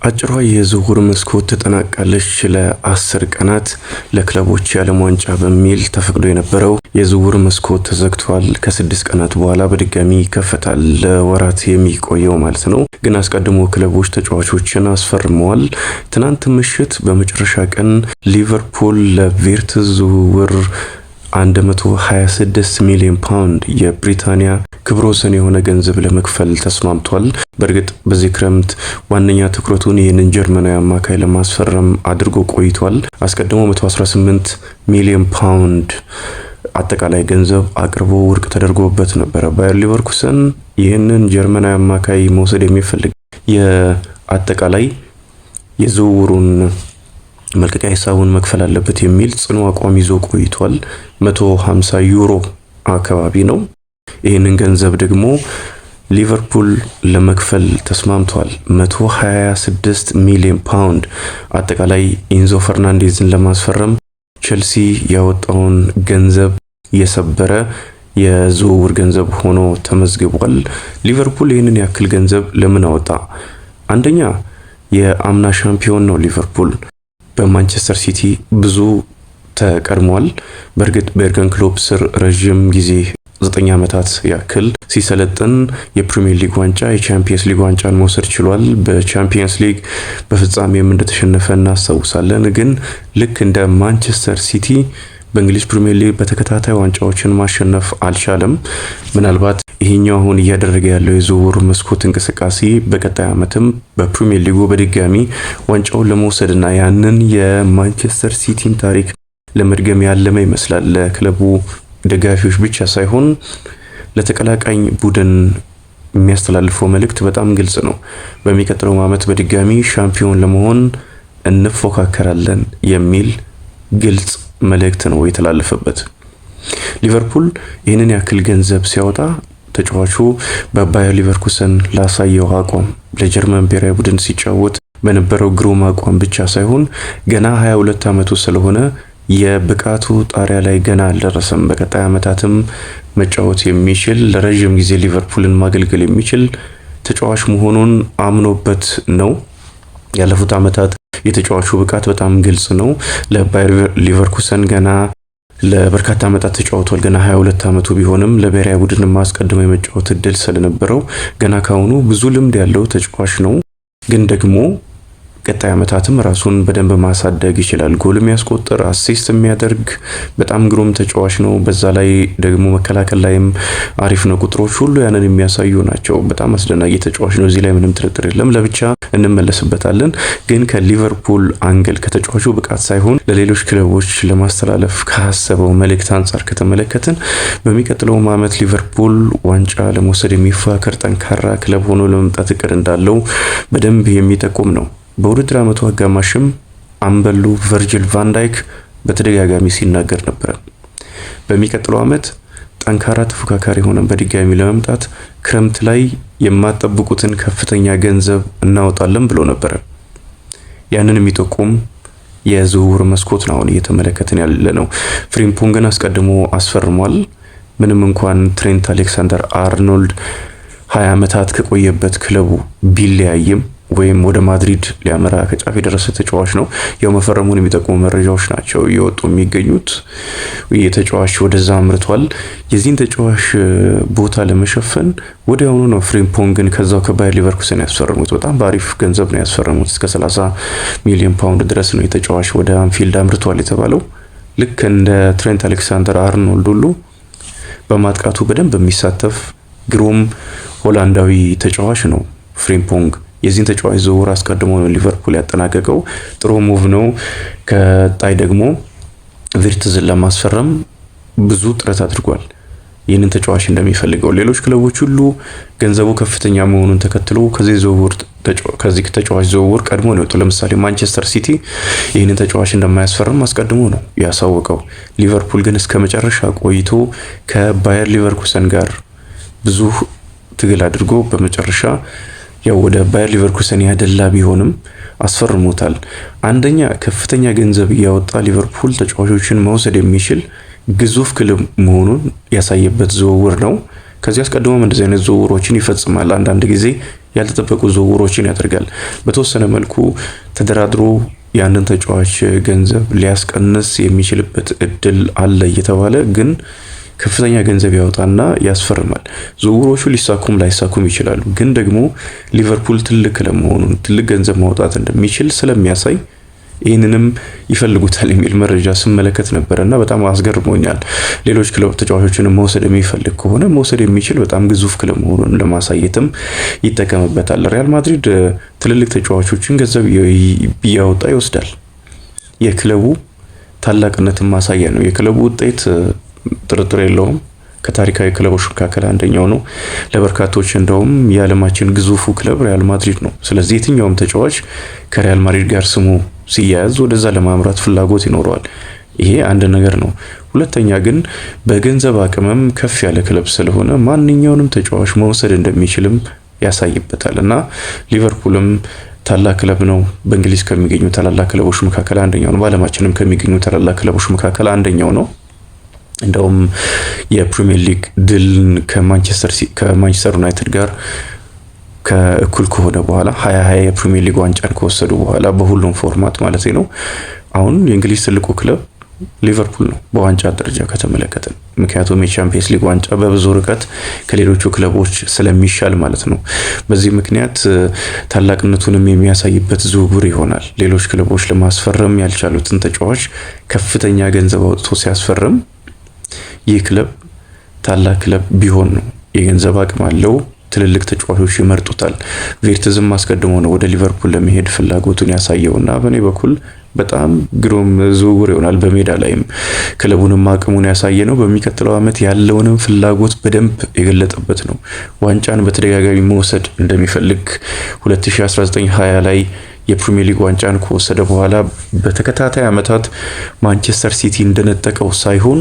አጭሯ የዝውውር መስኮት ተጠናቃለች። ለ10 ቀናት ለክለቦች የዓለም ዋንጫ በሚል ተፈቅዶ የነበረው የዝውውር መስኮት ተዘግቷል። ከ6 ቀናት በኋላ በድጋሚ ይከፈታል፣ ለወራት የሚቆየው ማለት ነው። ግን አስቀድሞ ክለቦች ተጫዋቾችን አስፈርመዋል። ትናንት ምሽት በመጨረሻ ቀን ሊቨርፑል ለቪርትዝ ዝውውር 126 ሚሊዮን ፓውንድ የብሪታንያ ክብረ ወሰን የሆነ ገንዘብ ለመክፈል ተስማምቷል። በእርግጥ በዚህ ክረምት ዋነኛ ትኩረቱን ይህንን ጀርመናዊ አማካይ ለማስፈረም አድርጎ ቆይቷል። አስቀድሞ 118 ሚሊዮን ፓውንድ አጠቃላይ ገንዘብ አቅርቦ ውድቅ ተደርጎበት ነበረ። ባየር ሊቨርኩሰን ይህንን ጀርመናዊ አማካይ መውሰድ የሚፈልግ የአጠቃላይ የዝውውሩን መልቀቂያ ሂሳቡን መክፈል አለበት የሚል ጽኑ አቋም ይዞ ቆይቷል። 150 ዩሮ አካባቢ ነው። ይህንን ገንዘብ ደግሞ ሊቨርፑል ለመክፈል ተስማምቷል። 126 ሚሊዮን ፓውንድ አጠቃላይ ኢንዞ ፈርናንዴዝን ለማስፈረም ቼልሲ ያወጣውን ገንዘብ የሰበረ የዝውውር ገንዘብ ሆኖ ተመዝግቧል። ሊቨርፑል ይህንን ያክል ገንዘብ ለምን አወጣ? አንደኛ የአምና ሻምፒዮን ነው ሊቨርፑል፣ በማንቸስተር ሲቲ ብዙ ተቀድሟል። በእርግጥ በየርገን ክሎፕ ስር ረዥም ጊዜ 9 ዓመታት ያክል ሲሰለጥን የፕሪሚየር ሊግ ዋንጫ፣ የቻምፒየንስ ሊግ ዋንጫን መውሰድ ችሏል። በቻምፒየንስ ሊግ በፍጻሜም እንደተሸነፈ እናስታውሳለን። ግን ልክ እንደ ማንቸስተር ሲቲ በእንግሊዝ ፕሪሚየር ሊግ በተከታታይ ዋንጫዎችን ማሸነፍ አልቻለም። ምናልባት ይሄኛው አሁን እያደረገ ያለው የዝውውር መስኮት እንቅስቃሴ በቀጣይ ዓመትም በፕሪሚየር ሊጉ በድጋሚ ዋንጫውን ለመውሰድና ያንን የማንቸስተር ሲቲን ታሪክ ለመድገም ያለመ ይመስላል። ለክለቡ ደጋፊዎች ብቻ ሳይሆን ለተቀናቃኝ ቡድን የሚያስተላልፈው መልእክት በጣም ግልጽ ነው። በሚቀጥለው ዓመት በድጋሚ ሻምፒዮን ለመሆን እንፎካከራለን የሚል ግልጽ መልእክት ነው የተላለፈበት። ሊቨርፑል ይህንን ያክል ገንዘብ ሲያወጣ ተጫዋቹ በባየር ሊቨርኩሰን ላሳየው አቋም፣ ለጀርመን ብሔራዊ ቡድን ሲጫወት በነበረው ግሩም አቋም ብቻ ሳይሆን ገና 22 ዓመቱ ስለሆነ የብቃቱ ጣሪያ ላይ ገና አልደረሰም። በቀጣይ ዓመታትም መጫወት የሚችል፣ ለረዥም ጊዜ ሊቨርፑልን ማገልገል የሚችል ተጫዋች መሆኑን አምኖበት ነው። ያለፉት ዓመታት የተጫዋቹ ብቃት በጣም ግልጽ ነው። ለባየር ሊቨርኩሰን ገና ለበርካታ ዓመታት ተጫውቷል። ገና 22 ዓመቱ ቢሆንም ለብሔራዊ ቡድን አስቀድሞ የመጫወት እድል ስለነበረው ገና ካሁኑ ብዙ ልምድ ያለው ተጫዋች ነው። ግን ደግሞ ቀጣይ ዓመታትም ራሱን በደንብ ማሳደግ ይችላል። ጎል የሚያስቆጥር፣ assist የሚያደርግ በጣም ግሩም ተጫዋች ነው። በዛ ላይ ደግሞ መከላከል ላይም አሪፍ ነው። ቁጥሮች ሁሉ ያንን የሚያሳዩ ናቸው። በጣም አስደናቂ ተጫዋች ነው። እዚህ ላይ ምንም ጥርጥር የለም። ለብቻ እንመለስበታለን። ግን ከሊቨርፑል angle ከተጫዋቹ ብቃት ሳይሆን ለሌሎች ክለቦች ለማስተላለፍ ካሰበው መልእክት አንጻር ከተመለከትን በሚቀጥለው ዓመት ሊቨርፑል ዋንጫ ለመውሰድ የሚፎካከር ጠንካራ ክለብ ሆኖ ለመምጣት እቅድ እንዳለው በደንብ የሚጠቁም ነው። በውድድር ዓመቱ አጋማሽም አምበሉ ቨርጂል ቫንዳይክ በተደጋጋሚ ሲናገር ነበረ። በሚቀጥለው ዓመት ጠንካራ ተፎካካሪ ሆነን በድጋሚ ለመምጣት ክረምት ላይ የማትጠብቁትን ከፍተኛ ገንዘብ እናወጣለን ብሎ ነበረ። ያንን የሚጠቁም የዝውውር መስኮት ነው አሁን እየተመለከትን ያለ ነው። ፍሪምፖንግን አስቀድሞ አስፈርሟል። ምንም እንኳን ትሬንት አሌክሳንደር አርኖልድ 20 ዓመታት ከቆየበት ክለቡ ቢለያይም ወይም ወደ ማድሪድ ሊያመራ ከጫፍ የደረሰ ተጫዋች ነው። ያው መፈረሙን የሚጠቁሙ መረጃዎች ናቸው እየወጡ የሚገኙት። የተጫዋች ወደዛ አምርቷል። የዚህን ተጫዋች ቦታ ለመሸፈን ወዲያውኑ ነው ፍሪምፖንግን ከዛው ከባየር ሊቨርኩሰን ያስፈረሙት። በጣም በአሪፍ ገንዘብ ነው ያስፈረሙት። እስከ 30 ሚሊዮን ፓውንድ ድረስ ነው የተጫዋች ወደ አንፊልድ አምርቷል የተባለው። ልክ እንደ ትሬንት አሌክሳንደር አርኖልድ ሁሉ በማጥቃቱ በደንብ የሚሳተፍ ግሩም ሆላንዳዊ ተጫዋች ነው ፍሪምፖንግ። የዚህን ተጫዋች ዝውውር አስቀድሞ ነው ሊቨርፑል ያጠናቀቀው። ጥሩ move ነው። ቀጣይ ደግሞ ቪርትዝን ለማስፈረም ብዙ ጥረት አድርጓል። ይህንን ተጫዋች እንደሚፈልገው ሌሎች ክለቦች ሁሉ ገንዘቡ ከፍተኛ መሆኑን ተከትሎ ከዚህ ተጫዋች ዝውውር ቀድሞ ነው የወጡ። ለምሳሌ ማንቸስተር ሲቲ ይህንን ተጫዋች እንደማያስፈርም አስቀድሞ ነው ያሳወቀው። ሊቨርፑል ግን እስከ መጨረሻ ቆይቶ ከባየር ሊቨርኩሰን ጋር ብዙ ትግል አድርጎ በመጨረሻ ያው ወደ ባየር ሊቨርኩሰን ያደላ ቢሆንም አስፈርሞታል። አንደኛ ከፍተኛ ገንዘብ እያወጣ ሊቨርፑል ተጫዋቾችን መውሰድ የሚችል ግዙፍ ክለብ መሆኑን ያሳየበት ዝውውር ነው። ከዚህ አስቀድሞም እንደዚህ አይነት ዝውውሮችን ይፈጽማል። አንዳንድ ጊዜ ያልተጠበቁ ዝውውሮችን ያደርጋል። በተወሰነ መልኩ ተደራድሮ ያንን ተጫዋች ገንዘብ ሊያስቀንስ የሚችልበት እድል አለ እየተባለ ግን ከፍተኛ ገንዘብ ያወጣና ያስፈርማል። ዝውውሮቹ ሊሳኩም ላይሳኩም ይችላሉ። ግን ደግሞ ሊቨርፑል ትልቅ ክለብ መሆኑን፣ ትልቅ ገንዘብ ማውጣት እንደሚችል ስለሚያሳይ ይህንንም ይፈልጉታል የሚል መረጃ ስመለከት ነበር እና በጣም አስገርሞኛል። ሌሎች ክለብ ተጫዋቾችንም መውሰድ የሚፈልግ ከሆነ መውሰድ የሚችል በጣም ግዙፍ ክለብ መሆኑን ለማሳየትም ይጠቀምበታል። ሪያል ማድሪድ ትልልቅ ተጫዋቾችን ገንዘብ እያወጣ ይወስዳል። የክለቡ ታላቅነትን ማሳያ ነው። የክለቡ ውጤት ጥርጥር የለውም። ከታሪካዊ ክለቦች መካከል አንደኛው ነው። ለበርካቶች እንደውም የዓለማችን ግዙፉ ክለብ ሪያል ማድሪድ ነው። ስለዚህ የትኛውም ተጫዋች ከሪያል ማድሪድ ጋር ስሙ ሲያያዝ ወደዛ ለማምራት ፍላጎት ይኖረዋል። ይሄ አንድ ነገር ነው። ሁለተኛ ግን በገንዘብ አቅምም ከፍ ያለ ክለብ ስለሆነ ማንኛውንም ተጫዋች መውሰድ እንደሚችልም ያሳይበታል እና ሊቨርፑልም ታላቅ ክለብ ነው። በእንግሊዝ ከሚገኙ ታላላቅ ክለቦች መካከል አንደኛው ነው። በዓለማችንም ከሚገኙ ታላላቅ ክለቦች መካከል አንደኛው ነው። እንደውም የፕሪሚየር ሊግ ድልን ከማንቸስተር ዩናይትድ ጋር ከእኩል ከሆነ በኋላ 2020 የፕሪሚየር ሊግ ዋንጫን ከወሰዱ በኋላ በሁሉም format ማለት ነው። አሁን የእንግሊዝ ትልቁ ክለብ ሊቨርፑል ነው በዋንጫ ደረጃ ከተመለከትን። ምክንያቱም የቻምፒየንስ ሊግ ዋንጫ በብዙ ርቀት ከሌሎቹ ክለቦች ስለሚሻል ማለት ነው። በዚህ ምክንያት ታላቅነቱንም የሚያሳይበት ዝውውር ይሆናል። ሌሎች ክለቦች ለማስፈረም ያልቻሉትን ተጫዋች ከፍተኛ ገንዘብ አውጥቶ ሲያስፈርም ይህ ክለብ ታላቅ ክለብ ቢሆን ነው። የገንዘብ አቅም አለው። ትልልቅ ተጫዋቾች ይመርጡታል። ቪርትዝም አስቀድሞ ነው ወደ ሊቨርፑል ለመሄድ ፍላጎቱን ያሳየውና በእኔ በኩል በጣም ግሩም ዝውውር ይሆናል። በሜዳ ላይም ክለቡንም አቅሙን ያሳየ ነው። በሚቀጥለው ዓመት ያለውንም ፍላጎት በደንብ የገለጠበት ነው። ዋንጫን በተደጋጋሚ መውሰድ እንደሚፈልግ 2019-20 ላይ የፕሪሚየር ሊግ ዋንጫን ከወሰደ በኋላ በተከታታይ ዓመታት ማንቸስተር ሲቲ እንደነጠቀው ሳይሆን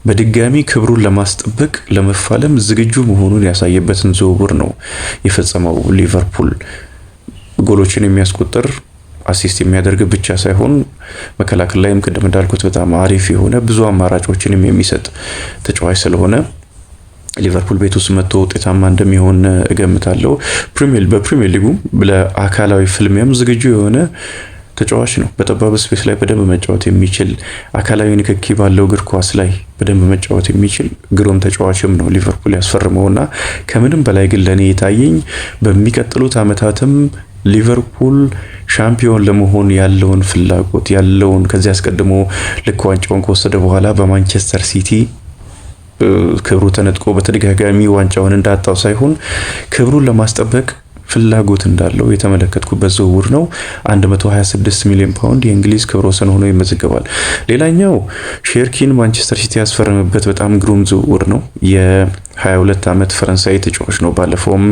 በድጋሚ ክብሩን ለማስጠበቅ ለመፋለም ዝግጁ መሆኑን ያሳየበትን ዝውውር ነው የፈጸመው። ሊቨርፑል ጎሎችን የሚያስቆጥር፣ assist የሚያደርግ ብቻ ሳይሆን መከላከል ላይም ቅድም እንዳልኩት በጣም አሪፍ የሆነ ብዙ አማራጮችንም የሚሰጥ ተጫዋች ስለሆነ ሊቨርፑል ቤት ውስጥ መጥቶ ውጤታማ እንደሚሆን እገምታለሁ። በፕሪሚየር ሊጉ ለአካላዊ ፍልሚያም ዝግጁ የሆነ ተጫዋች ነው። በጠባብ space ላይ በደንብ መጫወት የሚችል፣ አካላዊ ንክኪ ባለው እግር ኳስ ላይ በደንብ መጫወት የሚችል ግሩም ተጫዋችም ነው ሊቨርፑል ያስፈርመው እና ከምንም በላይ ግን ለእኔ የታየኝ በሚቀጥሉት ዓመታትም ሊቨርፑል ሻምፒዮን ለመሆን ያለውን ፍላጎት፣ ያለውን ከዚህ አስቀድሞ ልክ ዋንጫውን ከወሰደ በኋላ በማንቸስተር ሲቲ ክብሩ ተነጥቆ በተደጋጋሚ ዋንጫውን እንዳጣው ሳይሆን ክብሩን ለማስጠበቅ ፍላጎት እንዳለው የተመለከትኩበት ዝውውር ነው። 126 ሚሊዮን ፓውንድ የእንግሊዝ ክብረ ወሰን ሆኖ ይመዘገባል። ሌላኛው ሼርኪን ማንቸስተር ሲቲ ያስፈረመበት በጣም ግሩም ዝውውር ነው። የ22 ዓመት ፈረንሳዊ ተጫዋች ነው። ባለፈውም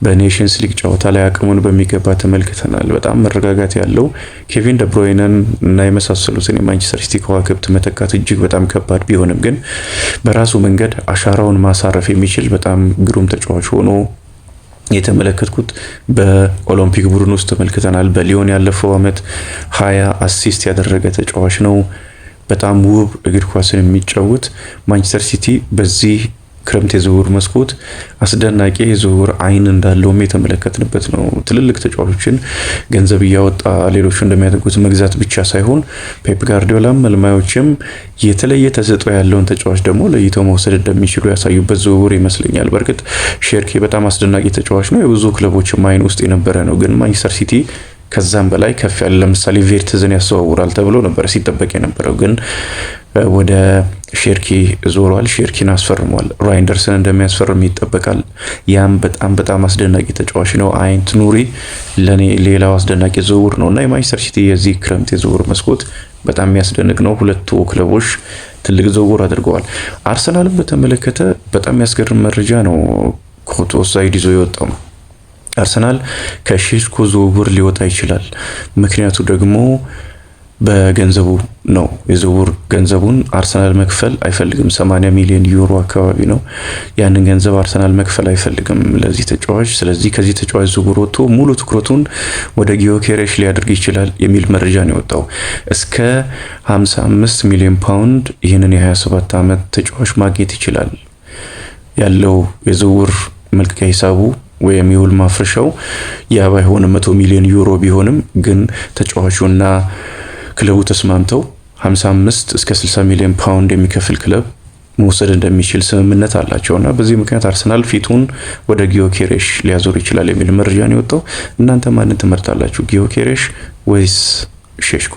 በኔሽንስ ሊግ ጨዋታ ላይ አቅሙን በሚገባ ተመልክተናል። በጣም መረጋጋት ያለው፣ ኬቪን ደብሮይነን እና የመሳሰሉትን የማንቸስተር ሲቲ ከዋክብት መተካት እጅግ በጣም ከባድ ቢሆንም ግን በራሱ መንገድ አሻራውን ማሳረፍ የሚችል በጣም ግሩም ተጫዋች ሆኖ የተመለከትኩት በኦሎምፒክ ቡድን ውስጥ ተመልክተናል። በሊዮን ያለፈው አመት 20 assist ያደረገ ተጫዋች ነው። በጣም ውብ እግር ኳስን የሚጫወት፣ ማንቸስተር ሲቲ በዚህ ክረምት የዝውውር መስኮት አስደናቂ የዝውውር አይን እንዳለውም የተመለከትንበት ነው። ትልልቅ ተጫዋቾችን ገንዘብ እያወጣ ሌሎቹ እንደሚያደርጉት መግዛት ብቻ ሳይሆን ፔፕ ጋርዲዮላም መልማዮችም የተለየ ተሰጥኦ ያለውን ተጫዋች ደግሞ ለይተው መውሰድ እንደሚችሉ ያሳዩበት ዝውውር ይመስለኛል። በእርግጥ ሼርኬ በጣም አስደናቂ ተጫዋች ነው። የብዙ ክለቦችም አይን ውስጥ የነበረ ነው። ግን ማንቸስተር ሲቲ ከዛም በላይ ከፍ ያለ፣ ለምሳሌ ቬርትዝን ያዘዋውራል ተብሎ ነበር ሲጠበቅ የነበረው፣ ግን ወደ ሼርኪ ዞሯል። ሼርኪን አስፈርሟል። ራይንደርስን እንደሚያስፈርም ይጠበቃል። ያም በጣም በጣም አስደናቂ ተጫዋች ነው። አይት ኑሪ ለኔ ሌላው አስደናቂ ዝውውር ነው እና የማንቸስተር ሲቲ የዚህ ክረምት የዝውውር መስኮት በጣም የሚያስደንቅ ነው። ሁለቱ ክለቦች ትልቅ ዝውውር አድርገዋል። አርሰናልን በተመለከተ በጣም የሚያስገርም መረጃ ነው ኮት ኦፍሳይድ ይዞ የወጣው። አርሰናል ከሼሽኮ ዝውውር ሊወጣ ይችላል። ምክንያቱ ደግሞ በገንዘቡ ነው። የዝውውር ገንዘቡን አርሰናል መክፈል አይፈልግም። 80 ሚሊዮን ዩሮ አካባቢ ነው። ያንን ገንዘብ አርሰናል መክፈል አይፈልግም ለዚህ ተጫዋች። ስለዚህ ከዚህ ተጫዋች ዝውውር ወጥቶ ሙሉ ትኩረቱን ወደ ጊዮኬሬሽ ሊያደርግ ይችላል የሚል መረጃ ነው የወጣው። እስከ 55 ሚሊዮን ፓውንድ ይህንን የ27 ዓመት ተጫዋች ማግኘት ይችላል። ያለው የዝውውር መልቀቂያ ሂሳቡ ወይም የውል ማፍረሻው ያ ባይሆንም፣ 100 ሚሊዮን ዩሮ ቢሆንም ግን ተጫዋቹና ክለቡ ተስማምተው 55 እስከ 60 ሚሊዮን ፓውንድ የሚከፍል ክለብ መውሰድ እንደሚችል ስምምነት አላቸው እና በዚህ ምክንያት አርሰናል ፊቱን ወደ ጊዮኬሬሽ ሊያዞር ይችላል የሚል መረጃ ነው የወጣው። እናንተ ማንን ትመርጣላችሁ? ጊዮኬሬሽ ወይስ ሼሽኮ?